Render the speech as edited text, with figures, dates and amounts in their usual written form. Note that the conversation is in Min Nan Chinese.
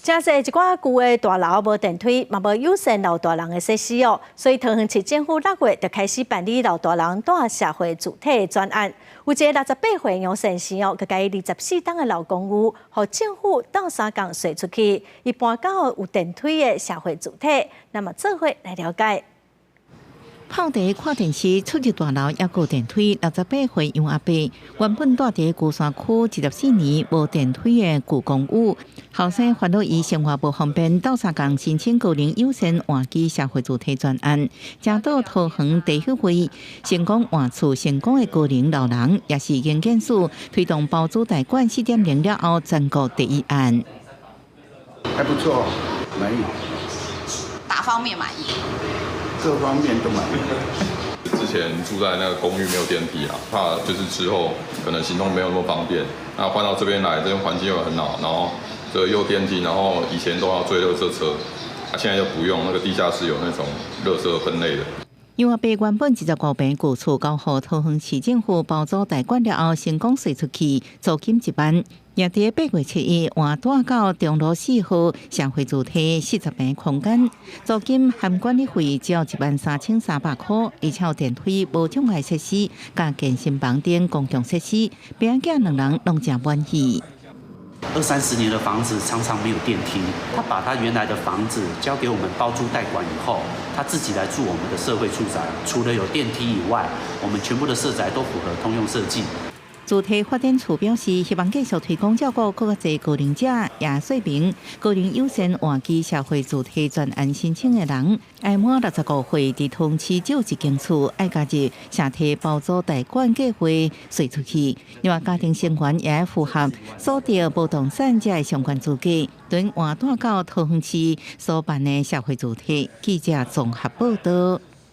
誠濟一寡舊的大樓無電梯，嘛無友善老大人的設施哦，所以桃園市政府6月就開始辦理老大人蹛社會住宅的專案。有一个68歲楊先生哦，佮伊24棟的老公寓，予政府鬥相共稅出去，伊搬到有電梯的社會住宅。咱嘛做伙來了解。泡茶看電視，出入大樓猶閣有電梯。68歲楊阿伯原本蹛佇龜山區24年無電梯的舊公寓，後生煩惱伊生活無方便，鬥相共申請高齡友善換居社會住宅專案，誠倒桃園地協會成功換厝成功的高齡老人，也是營建署推動包租代管4.0了後全國第一案。還不錯，滿意。哪方面滿意？各方面都滿意。之前住在那個公寓沒有電梯啊，怕就是之後可能行動沒有那麼方便。那換到這邊來，這邊環境又很好，然後這個又電梯，然後以前都要追垃圾車，啊，現在又不用，那個地下室有那種垃圾分類的。楊阿伯原本25坪舊厝交予桃園市政府包租代管了後，成功稅出去，租金1萬。也佇8月7日換蹛到中路4號社會住宅40坪空間，租金含管理費只要13,300塊，而且有電梯、無障礙設施、佮健身房等公共設施，爸仔囝兩人攏誠滿意。二三十年的房子常常沒有電梯，他把他原來的房子交給我們包租代管以後，他自己來住我們的社會住宅，除了有電梯以外，我們全部的社宅都符合通用設計。住宅發展處表示，希望繼續推廣照顧閣較濟高齡者，也說明高齡友善換居社會住宅專案申請的人，愛滿65歲，佇桃園市少一間厝，愛加入社提包租代管計劃稅出去。另外，家庭成員也愛符合所得無動產這相關資格，轉換蹛到桃園市所辦的社會住宅。記者綜合報道。